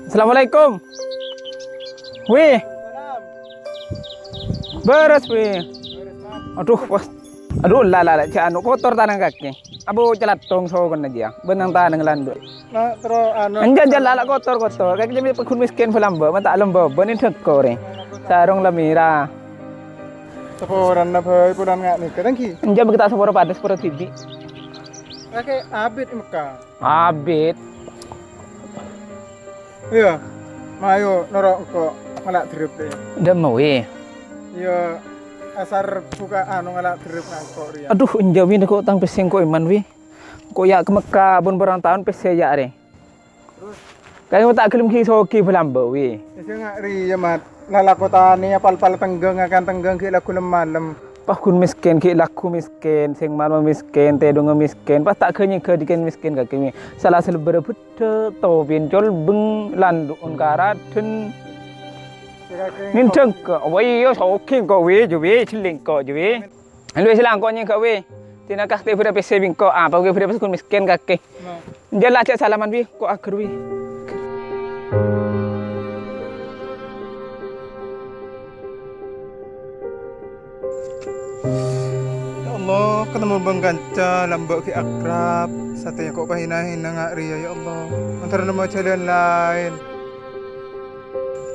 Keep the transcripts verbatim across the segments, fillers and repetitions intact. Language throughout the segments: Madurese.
Assalamualaikum. Wi. Bârâs, Wi. Adhu, wah. Adhu, la, la, la, jhâ' anu, kotor tanang kakè. Abo calattong sokona jiyâ. Bân nang tanang landu'. Nah, terus anu. Enjâ', enjâ', la, la, kotor, kotor. Kakè jâ' paggun miskin bâ lambâ', ma' ta' lambâ', bân dhâko rè. Sarong la mèra. Saporana bhâi polana nga' nèka, tanggi. Enjâ', bâ' ta' sapora padâ, sapora dhibi'. Kakè abit è Mekka. Abit. Iyâ, mayu noro' engko' ngala' dherrep, rè. Dâ'emma, Wi? Iyâ, asar bhuka anu ngala' dherrep ka engko' rèya. Adhu, enjâ', Wi, engko' tang pèssè engko' èman, Wi. Engko' yâ' ka Mekka, bun bârâng taon pèssè yâ', rè. Terus? Ka'dinto ta' ghellem ghi' soghi bâ lambâ', Wi. Iyâ, nga' rèya, Mat. Lalako tanè, pal-pal tengghâng, ngakan tengghâng, ghi' lagghu lem-malem. Paggun miskin, ghi' lagghu miskin, sèng malem miskin, tèdungnga miskin, pas ta' ghânyèng ghâdhikèn miskin kakè, Wi. Sala salbârâ bhâdhâ, tobin colbeng, landu'en karadhen. Nèndhâng ka, wa iyâ, soghi engko', Wi, jâ, Wi, jhelling engko', jâ, Wi. Lu, sè langko' nyèngghâ', Wi. Dina kastè bârâ pèssè bi' engko', apa ghi' bârâ pèssè ghun miskin kakè. Nah. Jâ' la jâ' salaman, Wi, ko' aghâr, Wi. Ya Allah, ketemu bân kanca lambâ' ghi' akrab, satèya ko' pahina-hina nga' rèya, ya Allah. Antarana ma' jhâlân laèn.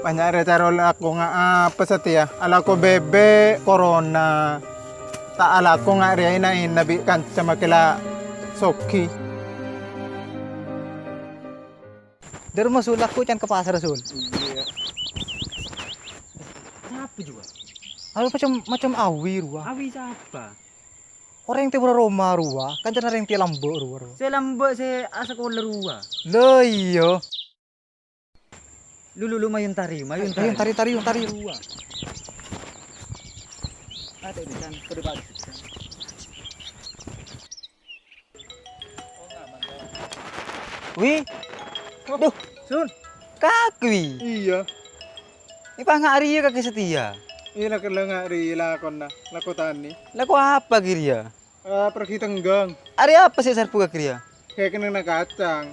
Bânnya' rè caro alako nga' apa satèya? Alako bèbè', korona. Ta' alako nga' rèya èna-èna bi' kanca makè la soghi. Dârma, Sul, aku can ka pasar, Sul. Iyâ. Sapa jhuwa? Anu macem, macem awi rowa. Awi sapa? Orèng tè buru roma rowa, kancana rèng tè lambâ' rowa, rowa. Sè lambâ' sè asakola rowa. Lha iyâ. Lu, lu, lu, mayun tari, mayun tari. Mayun tari, tari, mayun tari. Wah. Ada di sana, ke depan. Wi. Waduh, Sun. Kakè, Wi. Iyâ. Nèka nga' rèya kakè satèya. Iyâ, la kella nga' rèya lakona, lako tanè. Lako apa ghi' rèya? Eh, pergi tenggang. Arè apa sè èsarbhu kakè rèya? Kayak kena kacang.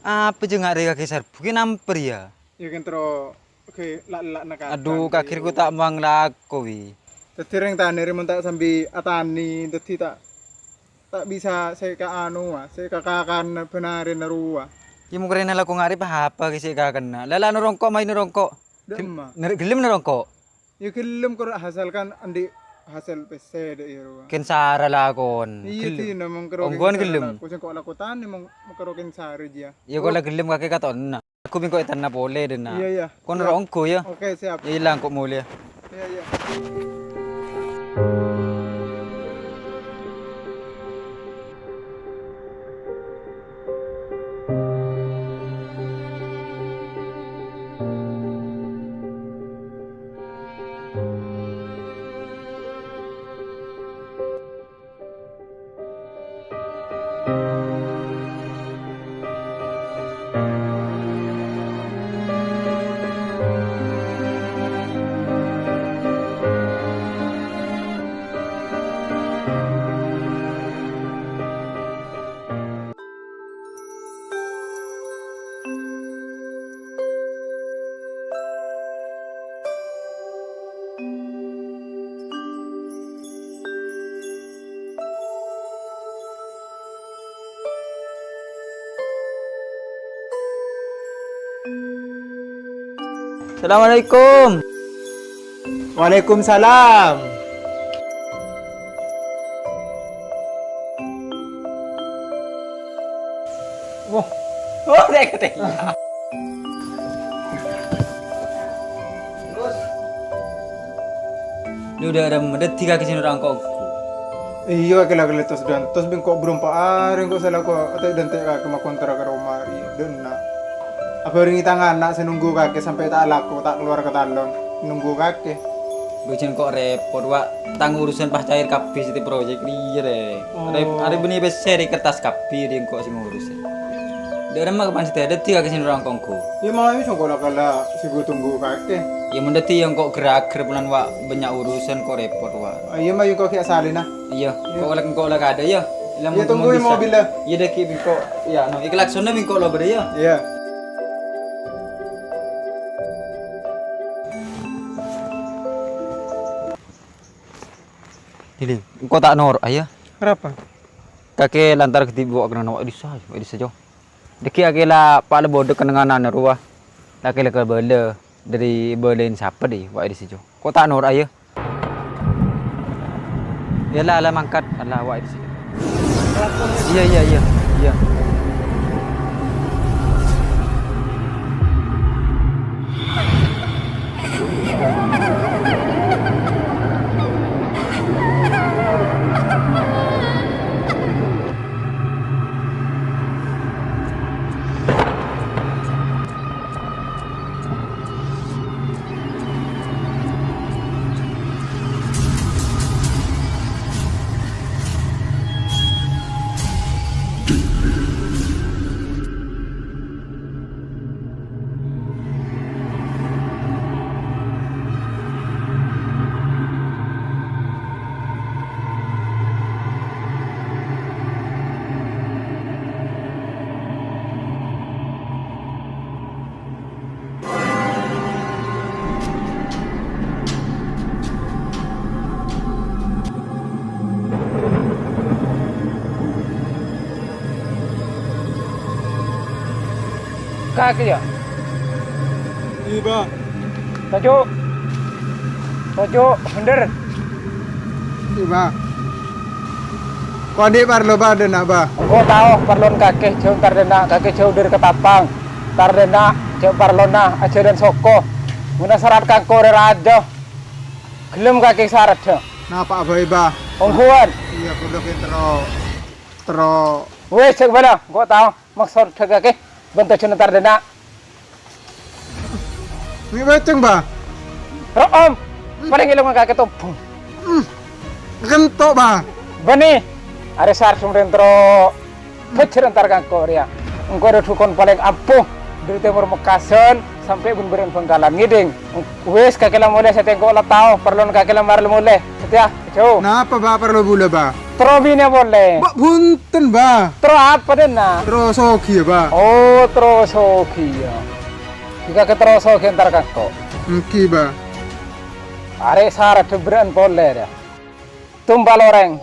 Apa jâ' nga' rèya kakè èsarbhu, ghi' namper yâ? Yâ, kèng terro ghi' la'-ella'na kacang. Adhu, kakè rèko ta' mawang lako, Wi. Dhâddhi rèng tanè rè mon ta' sambi atanè, dhâddhi ta', ta' bisa sè ka anu, ah, sè ka kakan bânarèna rowa. Yâ, mon karèna lako nga' rè pa-apa ghi' sè kakanna. La, la, norongko', mayu norongko'. Dâ'emma. Ner-, ghellem norongko'? Yâ, ghellem kor hasal kan andi' hasal pèssè dâ' iyâ rowa. Kèng sara lakon. Iyâ, ghellem. Dina mongkero ongghuwân kèng sara ghellem. Lako, sèngko' lako tanè mong-, mongkero kèng sara jiyâ. Yâ, kor la ghellem kakè katonna. Aku bi' engko' ètanna polè dâ'enna'. Iyâ, iyâ. Kon ro ongghu yâ. Oke, siap. Iyâ, la engko' molè. Iyâ, iyâ. Assalamualaikum. Waalaikumsalam. Wah. Oh, dek, dek. Lu dârem, dhâddhi kakè sè noro' engko' ongghu. Iyâ, kakè la kelè tos-dântos bi' engko' bârâmpa arè engko' sè lako ate'-dânte' kakè makontra ka roma rèya, dâ'enna'. Abhârengngi tang ana' sè nongghu kakè sampè' ta' alako, ta' kalowar ka talon, nongghu kakè. Bâjâng ko' repot, Wa'. Tang urusan pas cair kabbhi sè proyek rèya, rè. Oh. Rep-, arè bânnè pèssè rè kertas kabbhi rè engko' sè ngurus. Dârem kapan sè dhâddhi kakè sè noro' engko' ongghu? Yâ, mayu sengko' la kala sè gu-tunggu kakè. Yâ, mon dhâddhi yâ engko' ger-ager polana Wa' bânnya' urusan ko' repot, Wa'. Ah, iyâ, mayu engko' ghi' asalèna. Iyâ, iyâ. Ko' la, ko' la kadâ, yâ. Iyâ, tunggu è mobil, yâ. Iyâ, dhâggi' bi' engko', yâ, no, è klaksonna bi' engko' lo bârâ, yâ. Iyâ. Ili, engko' ta' noro'a, yâ. Arapa? Kakè lantar ghi' dibuwâ' kennengnganna wa' è dissa, wa' è dissa, Jo. Dhâggi' kakè la pa' la bâdâ kennengnganna rowa. Kakè la kabâlâ dâri bâlâi sapa dhi, wa' è dissa, Jo. Engko' ta' noro'a, yâ. Yâ la, la mangkat. Allah, wa' è dissa. Iyâ, iyâ, iyâ. Iyâ. Kakè, yâ? Iyâ, Bâ. Toju'. Toju', bhender. Iyâ, Bâ. Ko' andi' parlo, Bâ, dâ' enna', Bâ? Engko' tao parlona kakè jhâ' entar dâ' enna', kakè jhâ' dâri Katapang. Entar dâ' enna' jhâ' parlona ajhâlân soko. Mon sarat kakè rè rajâ. Ghellem kakè sarat, jhâ'. Napa bhâi, Bâ? Ongghuwân. Iyâ, kodhu kè terro, terro. Wis, jhâ' bâlâ, engko' tao. Maksod dhâ' kakè, bân tojjhuna entar dâ' enna'. Mè' bâceng, Bâ. Ro'om, palèng èlongnga kakè tobung. Hmm. Ghento', Bâ. Bânnè, arè sar sumrèn terro bhâjjhâr entar ka engko' rèya. Engko' rèya dhukon palèng ampo, dâri tèmor Mekkasân sampè' bun-bârân Bhângkalan. Ngèdhing, wis kakè la molè, satèya engko' la tao, parlona kakè la mara la molè. Satèya. Jhâ'. Napa, Bâ, parlo bulâ, Bâ? Terro binè polè. Bâ, bhunten, Bâ. Terro apa dâ' enna'? Terro soghiyâ, Bâ. Oh, terro soghiyâ. Dhika kè terro soghiyâ entar ka engko'. Èngghi, Bâ. Arè sara dhâbbrâ'ân polè, rèya. Tombal orèng.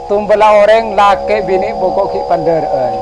Tomballa orèng lakè' binè' pokok ghi' pandârâ'ân.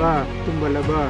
Bâ, tomballa, Bâ.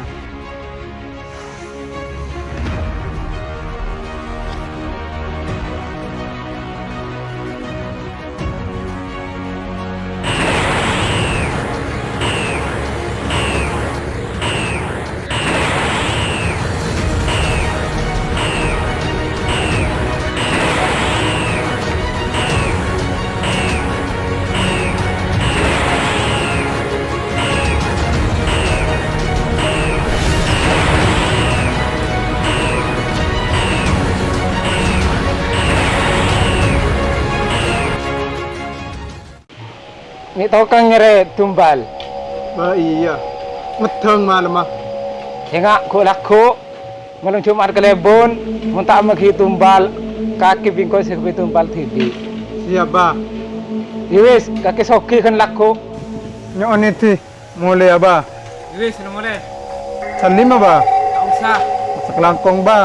Mè' tokang nyarè tombal. Bâ, iyâ. Meddhâng malemma. Sènga' ghu'-lagghu'. Malem Jum'at kalèbun, mon ta' maghi tombal, kakè bi' engko' sè gabay tombal dhibi'. Siap, Bâ. Yâ wis, kakè sogi ghân lagghu'. Nyo'on èdhi, molè yâ, Bâ. Yâ wis, la molè. Salim, Bâ. Ta' osa. Sakalangkong, Bâ.